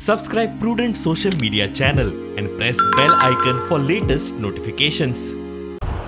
Subscribe Prudent social media channel and press bell icon for latest notifications.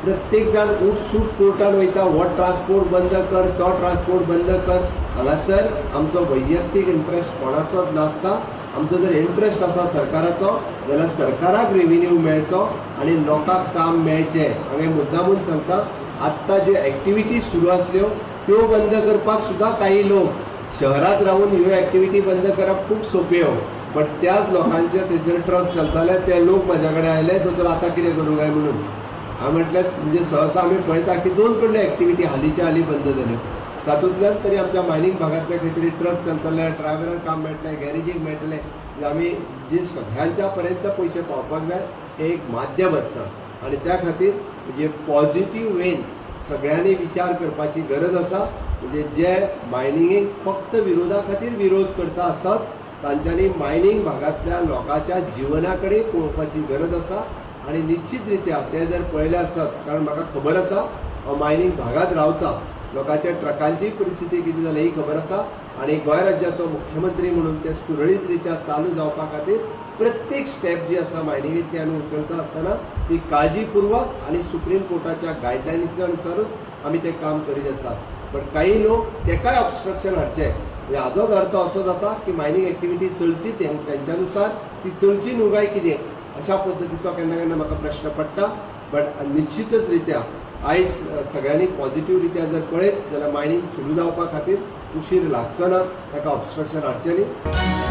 प्रत्येक जाण उठसूट कोर्टान वयता, हो ट्रान्सपोर्ट बंद कर, तो ट्रान्सपोर्ट बंद कर. हांगासर आमचो वैयक्तीक इंट्रस्ट कोणाचोच नासता. आमचो जर इंट्रस्ट आसा सरकाराचो जाल्यार सरकाराक रेविन्यू मेळचो आनी लोकांक काम मेळचें. हांवें मुद्दामून सांगता, आत्तां ज्यो एक्टिविटीज सुरू आसल्यो त्यो बंद करपाक सुद्दां काही लोक शहरांत रावन ह्यो एक्टिविटी बंद करप खूब सोंप्यो, बट त्याच लोकांचे थंयसर ट्रक चलताले ते लोक म्हाज्या कडेन आयले, दोतोर आतां कितें करूं काय म्हणून. हांवें म्हटलें, म्हणजे सहसा आमी पळयता की दोन कडल्यो एक्टिविटी हालींच्या हालीं बंद जाल्यो, तातूंतल्यान तरी आमच्या मायनींग भागांतले खंय तरी ट्रक चलतले, ड्रायव्हरांक काम मेळटलें, गॅरेजीक मेळटलें. म्हणजे आमी जे सगळ्यांच्या पर्यंत पयशे पावपाक जाय हें एक माध्यम आसता आनी त्या खातीर म्हणजे पॉझिटीव वेन सगळ्यांनी विचार करपाची गरज आसा. म्हणजे जे मायनिंगेक फक्त विरोधा खातीर विरोध करता आसत तांच्यांनी मायनींग भागांतल्या लोकांच्या जिवना कडेन पळोवपाची गरज आसा आनी निश्चित रित्या ते जर पळयले आसत, कारण म्हाका खबर आसा, हांव मायनींग भागांत रावता, लोकांच्या ट्रकांची परिस्थिती कितें जाल्या ही खबर आसा आनी गोंय राज्याचो मुख्यमंत्री म्हणून ते सुरळीत रित्या चालू जावपा खातीर प्रत्येक स्टेप जी आसा मायनिंगेची आमी उचलता आसतना ती काळजीपूर्वक आनी सुप्रीम कोर्टाच्या गायडलायन्सा अनुसारूच आमी तें काम करीत आसात. बट काही लोक तेकाय ऑबस्ट्रक्शन हाडचें, म्हणजे हाजोच अर्थ असो जाता की मायनींग एक्टिविटी चलची तेंच्या नुसार ती चलची न्हू काय कितें, अशा पद्दतीचो केन्ना केन्ना म्हाका प्रश्न पडटा. बट निश्चितच रित्या आयज सगळ्यांनी पॉझिटीव रित्या जर पळयत जाल्यार मायनींग सुरू जावपा खातीर उशीर लागचो ना, ताका ऑबस्ट्रक्शन हाडचें न्ही.